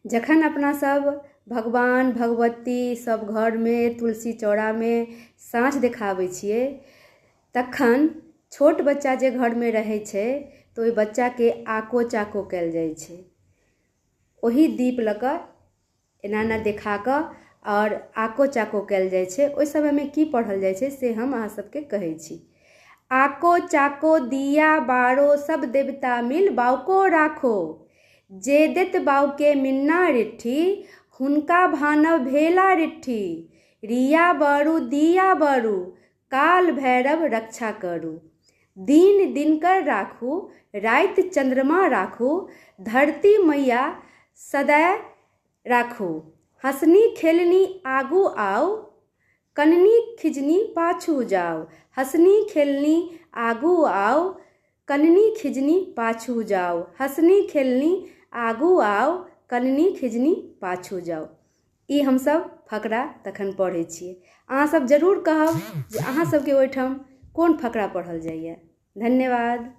जखन अपना सब भगवान भगवती सब घरमे तुलसी चौरामे साँझ देखाबै छियै तखन छोट बच्चा जे घरमे रहै छै तऽ ओहि बच्चाके आको चाको कयल जाइ छै। ओहि दीप लऽ कऽ एना एना देखा कऽ आओर आको चाको कयल जाइ छै। ओहि समयमे की पढ़ल जाइ छै से हम अहाँ सबके कहै छी। आको चाको दिया बारो सब देवता मिल बाउको राखो, जे देत बाउके मिन्ना रिट्ठी हुनका भानव भेला रिट्ठी, रिया बरू दिया बरू काल भैरव रक्षा करू, दिन दिनकर राखू राति चन्द्रमा राखू, धरती मैया सदय राखू, हँसनी खेलनी आगू आउ कननी खिजनी पाछू जाउ, हँसनी खेलनी आगू आउ कननी खिजनी पाछू जाउ, हँसनी खेलनी आगू आउ कननी खिजनी पाछू जाउ। ई हमसब फकरा तखन पढ़ै छियै। अहाँ सब जरूर कहब जे अहाँ सबके ओहिठाम कोन फकरा पढ़ल जाइए। धन्यवाद।